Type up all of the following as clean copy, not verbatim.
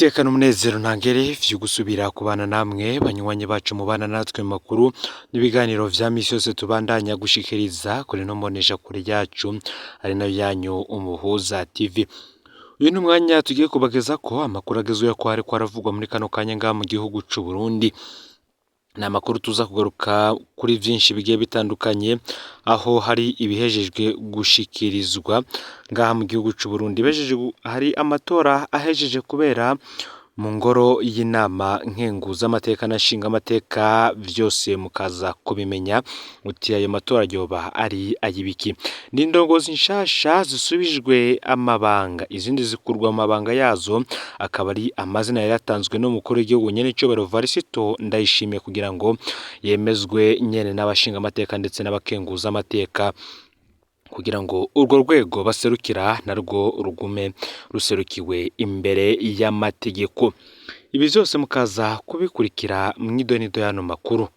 Niteka n'umunezero ntangere vyo gusubira kubana namwe banywanyi bacu mubana natwe mu makuru n'ibiganiro vya misi yose tubandanya gushikiriza kuri no mbonesha kure yacu ari nayo yanyu Umuhuza TV. Uyu ni umwanya tugiye kubagezako amakuru agezweho ko hariko haravugwa muri kano kanya ngaha mu gihugu c'u Burundi. Ni amakuru tuza kugaruka kuri vyinshi bigiye bitandukanye, aho hari ibihejejwe gushikirizwa ngaha mu gihugu c'u Burundi. Hari amatora ahejeje kubera mu ngoro y'inama nkenguzamateka na nshingamateka, vyose mukaza kubimenya uti ayo matora yoba ari ay'ibiki. Ni indongozi nshasha zisubijwe amabanga, izindi zikurwa mu mabanga yazo, akaba ari amazina yari yatanzwe n'umukuru w'igihugu nyenecubahiro Varisito Ndayishimiye kugira ngo yemezwe nyene n'abashingamateka ndetse n'abakenguzamateka, kugira ngo urwo rwego baserukira narwo rugume ruserukiwe imbere y'amategeko. Ibi vyose mukaza kubikurikira mw'idonido y'ano makuru.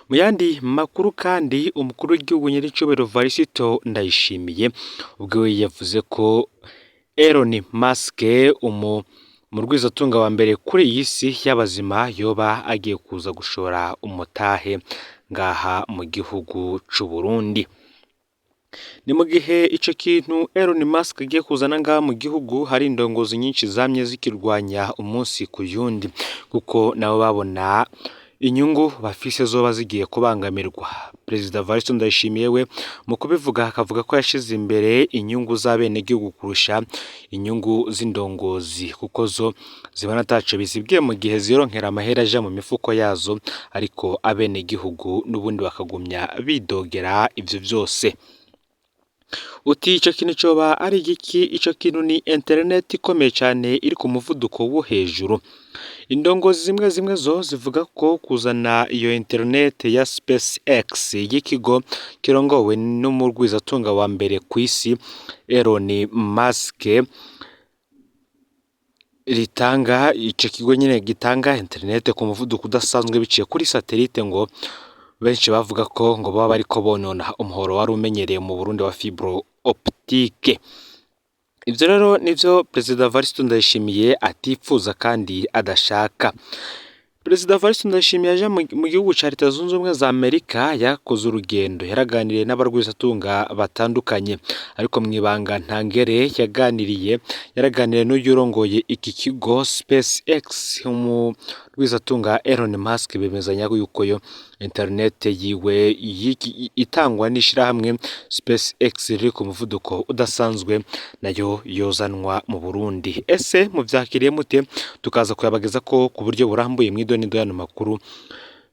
Mu yandi makuru kandi, umukuru w'igihugu nyenecubahiro Varisito Ndayishimiye ubwiwe yavuze ko Elon Musk, umurwizatunga wa mbere kuri iyi si y'abazima, yoba agiye kuza gushora umutahe ngaha mu gihugu c'u Burundi. Ni mu gihe ico kintu Elon Musk agiye kuzana ngaha mu gihugu hari indongozi nyinshi zamye zikirwanya umunsi ku yundi, kuko nabo babona inyungu bafise zoba zigiye kubangamirwa. Perezida Varisito Ndayishimiye we mu kubivuga akavuga ko yashize imbere inyungu z'abenegihugu kurusha inyungu z'indongozi, kuko zo zibona ataco bizibwiye mu gihe zironkera amahera aja mu mifuko yazo, ariko abenegihugu n'ubundi bakagumya bidogera ivyo vyose. Uti ico kintu coba ari igiki? Ico kintu ni internet ikomeye cane iri ku muvuduko wo hejuru. Indongozi zimwe zimwe zo zivuga ko kuzana iyo internet ya SpaceX y'ikigo kirongowe n'umurwizatunga wa mbere kw'isi Elon Musk, ritanga ico kigo nyene gitanga internet ku muvuduko udasanzwe biciye kuri satellite, ngo benshi bavuga ko ngo baba bariko bonona umuhoro wari umenyereye mu Burundi wa fibre optique. Ivyo rero nivyo Perezida Varisito Ndayishimiye atipfuza kandi adashaka. Perezida Varisito Ndayishimiye aja mu gihugu ca Leta Zunze Ubumwe za Amerika, yakoze urugendo, yaraganiriye n'abarwizatunga batandukanye, ariko mw'ibanga ntangere yaraganiriye n'uyu urongoye iki kigo SpaceX, umurwizatunga Elon Musk, bemezanya yuko yo internet yiwe itangwa n'ishirahamwe SpaceX riri ku muvuduko udasanzwe nayo yozanwa mu Burundi. Ese muvyakiriye mute? Tukaza kuyabageza ko ku buryo burambuye mw'idonido y'ano makuru.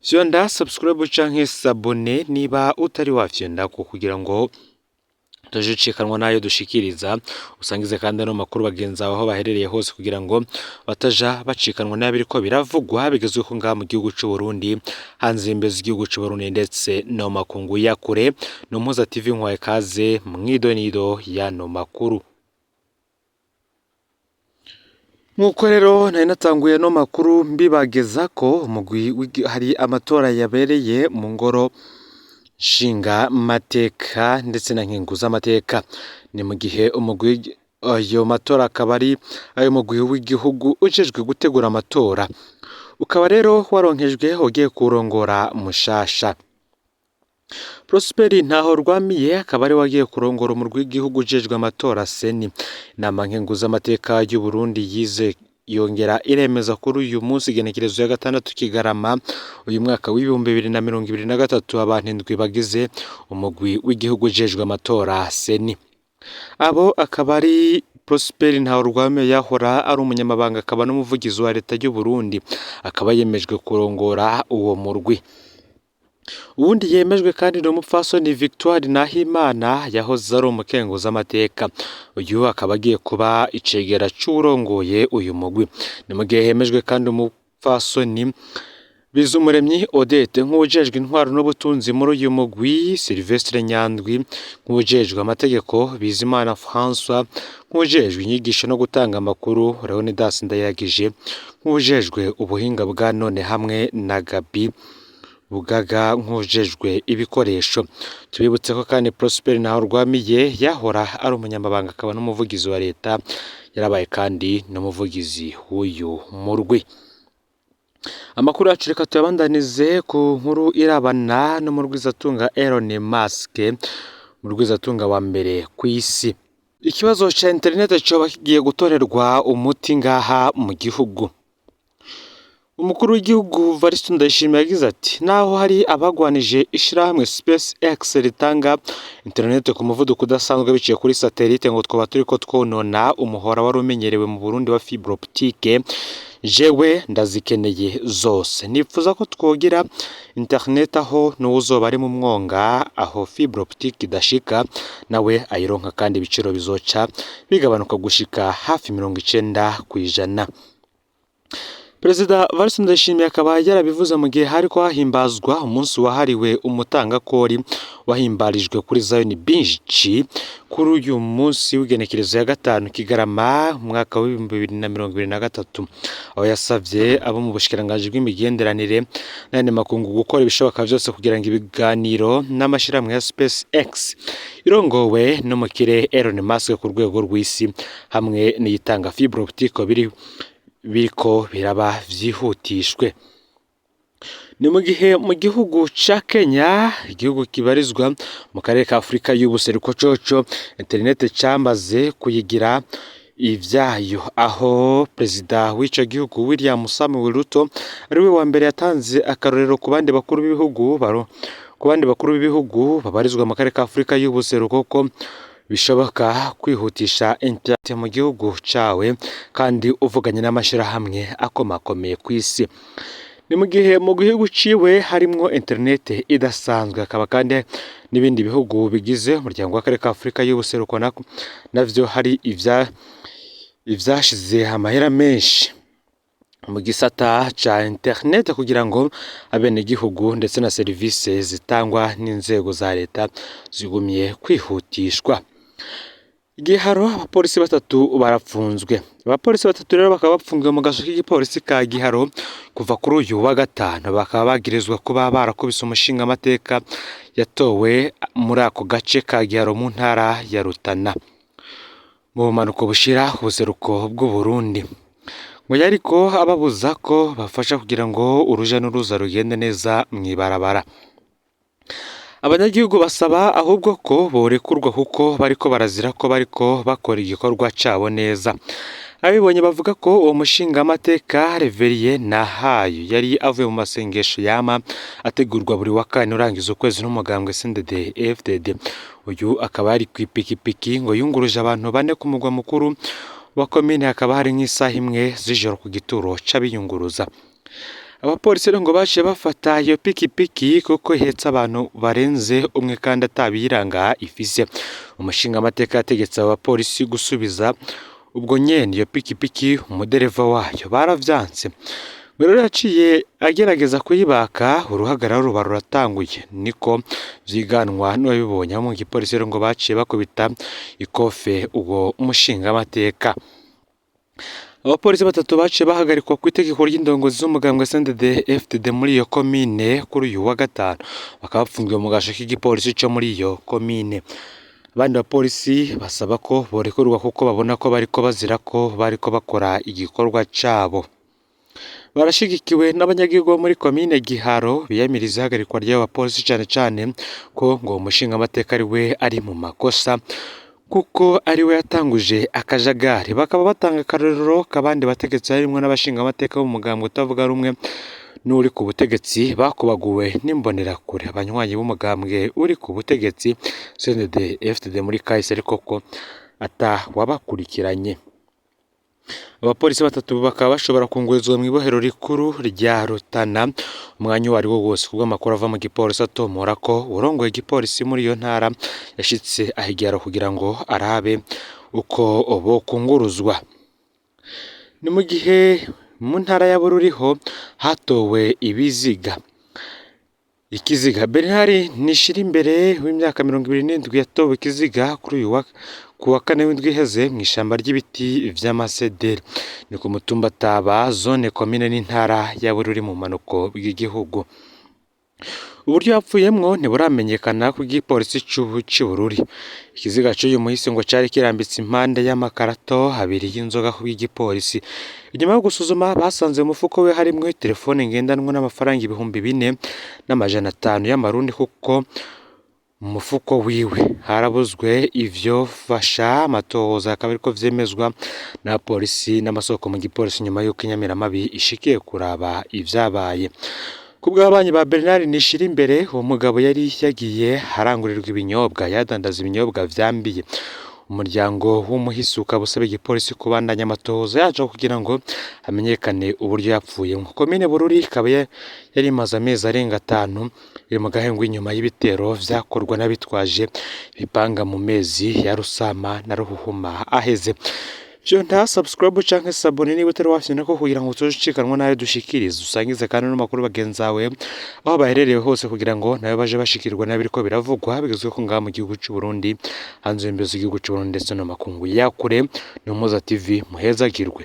Fyonda subscribe canke s'abonner niba utari wafyondako kugira ngo tuje ucikanwa n'ayo dushikiriza, usangize kandi ano makuru bagenzi bawe aho baherereye hose kugira ngo bataja bacikanwa n'abiriko biravugwa bigezweho ngaha mu gihugu c'u Burundi, hanze y'imbibe z'igihugu c'u Burundi ndetse no mu makungu ya kure. Ni Umuhuza TV nkwaye kaze mw'idonido y'ano makuru. Nk'uko rero nari natanguye no makuru mbibageza ko umugwi hari amatora yabereye mu ngoro nshingamateka ndetse na nkenguzamateka. Ni mu gihe umugwi ayo matora akaba ari ayo mugwi w'igihugu ujejwe gutegura amatora, ukaba rero waronkejwe ugiye kurongora mushasha. Prosperi Ntahorwamiye akaba ari wagiye kurongora umurwi w'igihugu ujejwe amatora CENI. Inama nkenguzamateka y'u Burundi yize yongera iremeza kuri uyu munsi igenekerezo ya 6 Kigarama uyu mwaka w'2023 abantu 7 bagize umugwi w'igihugu ujejwe amatora CENI. Abo akaba ari Prosperi Ntahorwamiye yahora ari umunyamabanga akaba n'umuvugizi wa leta y'u Burundi, akaba yemejwe kurongora uwo murwi. Uwundi yemejwe kandi ni umupfasoni Victoire Nahimana yahoze ari umukenguzamateka, uyu akaba agiye kuba icegera c'uwurongoye uyu mugwi. Ni mu gihe hemejwe kandi umupfasoni Bizumuremyi Odette nk'uwujejwe intwaro n'ubutunzi muri uyu mugwi, Sylvestre Nyandwi nk'uwujejwe amategeko, Bizimana François nk'uwujejwe inyigisho no gutanga amakuru, Leonidas Ndayiragije nk'uwujejwe ubuhinga bwa none hamwe na Gabi Bugaga nk'ujejwe ibikoresho. Tubibutse ko kandi Prosper Ntahorwamiye yahora ari umunyamabanga akaba n'umuvugizi wa leta, yarabaye kandi n'umuvugizi w'uyu murwi. Amakuru yacu reka tuyabandanize ku nkuru irabana n'umurwizatunga Elon Musk, umurwizatunga wa mbere ku isi. Ikibazo ca interinete coba kigiye gutorerwa umuti ngaha mu gihugu. Umukuru w'igihugu Variston Ndayishimiye yagize ati: "Naho hari abagwanije ishirahamwe SpaceX ritanga interinete ku muvuduko udasanzwe biciye kuri satelite ngo twoba turiko twonona umuhora wari umenyerewe mu Burundi wa fibre optique, jewe ndazikeneye zose. Nipfuza ko twogira internet aho n'uwuzoba ari mu mwonga aho fibre optique idashika nawe ayironka, kandi ibiciro bizoca bigabanuka gushika hafi 90%." Perezida Variston Ndayishimiye akaba yarabivuze mu gihe hariko hahimbazwa umunsi wahariwe umutangakori wahimbarijwe kuri Zion Beach kuri uyu munsi w'igenekerezo ya 5 Kigarama umwaka w'2023, aho yasavye abo mu bushikiranganji bw'imigenderanire n'ayandi makungu gukora ibishoboka vyose kugira ngo ibiganiro n'amashirahamwe ya SpaceX irongowe n'umukire Elon Musk ku rwego rw'isi hamwe n'iyitanga fibre optique biriko biraba vyihutishwe. Ni mu gihe mu gihugu ca Kenya, igihugu kibarizwa mu karere ka Afurika y'ubuseruko, coco interinete camaze kuyigira ivyayo, aho perezida w'ico gihugu William Samuel Ruto ariwe wa mbere yatanze akarorero ku bandi bakuru b'ibihugu ku bandi bakuru b'ibihugu babarizwa mu karere ka Afurika y'ubuseruko ko bishoboka kwihutisha internet mu gihugu cawe kandi uvuganye n'amashirahamwe akomakomeye kw'isi. Ni mu gihe mu gihugu ciwe harimwo interinete idasanzwe, hakaba kandi n'ibindi bihugu bigize umuryango w'akarere ka Afurika y'ubuseruko navyo hari ivyashize amahera menshi mu gisata ca interinete kugira ngo abenegihugu ndetse na serivise zitangwa n'inzego za leta zigumye kwihutishwa. Giharo abapolisi batatu barapfunzwe. Abapolisi batatu rero bakaba bapfungiwe mu gaso k'igipolisi ka Giharo kuva kuri uyu wa gatanu, bakaba bagirizwa kuba barakubise umushingamateka yatowe muri ako gace ka Giharo mu ntara ya Rutana, mu bumanuko bushira ubuseruko bw'Uburundi. Ngo yariko ababuza ko bafasha kugira ngo uruja n'uruza rugende neza mw'ibarabara. Abanyagihugu basaba ahubwo ko borekurwa kuko bariko barazira ko bariko bakora igikorwa cabo neza. Abibonye bavuga ko uwo mushingamateka Reverie Nahayo yari avuye mu masengesho yama ategurwa buri wa kane urangiza ukwezi n'umugambwe CNDD FDD. Uyu akaba yari kw'ipikipiki ngo yunguruje abantu bane ku mugwa mukuru wa komine, hakaba hari nk'isaha imwe z'ijoro ku gituro c'abiyunguruza. Abapolisi rero ngo baciye bafata iyo pikipiki kuko ihetse abantu barenze umwe kandi atabiyiranga ifise. Umushingamateka yategetse abo bapolisi gusubiza ubwo nyene iyo pikipiki umudereva wayo, baravyanse. Ngo rero yaciye agerageza kuyibaka, uruhagarara ruba ruratanguye, niko vyiganwa n'uwabibonye. Abo mu gipolisi rero ngo baciye bakubita ikofe uwo mushingamateka. Abapolisi batatu baciye bahagarikwa kw'itegeko ry'indongozi z'umugambwe CNDD FDD muri iyo komine kuri uyu wa gatanu, bakaba bapfungiwe mu gasho k'igipolisi co muri iyo komine. Abandi bapolisi basaba ko borekurwa kuko babona ko bariko bazira ko bariko bakora igikorwa cabo. Barashigikiwe n'abanyagihugu bo muri komine Giharo biyamiriza ihagarikwa ry'abo bapolisi, cane cane ko ngo uwo mushingamateka ari we ari mu makosa kuko ari we yatanguje akajagari. Bakaba batanga akarorero k'abandi bategetsi harimwo n'abashingamateka b'umugambwe utavuga rumwe n'uri ku butegetsi bakubaguwe n'imbonerakure, abanywanyi b'umugambwe uri ku butegetsi CNDD FDD muri kahise, ariko ko atawabakurikiranye. Abapolisi batatu bakaba bashobora kungurizwa mw'ibohero rikuru rya Rutana umwanya uwo ari wo wose, kubw'amakuru ava mu gipolisi atomora ko uwurongoye igipolisi muri iyo ntara yashitse aho Igiharo kugira ngo arabe uko bokunguruzwa. Ni mu gihe mu ntara ya Bururi ho hatowe ibiziga. Ikiziga Bernard Nishirimbere w'imyaka 27 yatowe ikiziga kuri uyu wa kuwa kane w'indwi iheze mw'ishamba ry'ibiti vy'amasederi, ni ku mutumba Taba, zone komine n'intara ya Bururi mu bumanuko bw'igihugu. Uburyo yapfuyemwo ntiburamenyekana kubw'igipolisi c'Ibururi. Ikiziga c'uyu muhisi ngo cari kirambitse impande y'amakarato abiri y'inzoga kubw'igipolisi. Inyuma yo gusuzuma basanze mu mufuko we harimwo iterefone ngendanwa n'amafaranga 4500 y'amarundi kuko mu mufuko wiwe harabuzwe ivyo fasha amatohoza akaba ariko vyemezwa na polisi n'amasoko mu gipolisi nyuma y'uko inyamiramabi ishikiye kuraba ivyabaye. Kubw'ababanyi ba Bernard Nishirimbere, uwo mugabo yari yagiye arangurirwa ibinyobwa, yadandaza ibinyobwa vyambiye. Umuryango w'umuhisi ukaba usaba igipolisi kubandanya amatohoza yaco kugira ngo hamenyekane uburyo yapfuyemwo. Komine Bururi ikaba yari imaze amezi arenga 5 iri mu gahengwe inyuma y'ibitero vyakorwa n'abitwaje ibipanga mu mezi ya Rusama na Ruhuhuma aheze. Vyonta subscribe canke sabone niba utari wafyonda ko kugira ngo uzoce ucikanwa n'ayo dushikiriza, usangize kandi n'amakuru bagenzi bawe aho baherereye hose kugira ngo nabo baje bashikirwa n'ibiriko biravugwa bigezweho ngaha mu gihugu c'u Burundi, hanze y'imbibe z'igihugu c'u Burundi ndetse no mu makungu ya kure. Ni Umuhoza TV, muhezagirwe.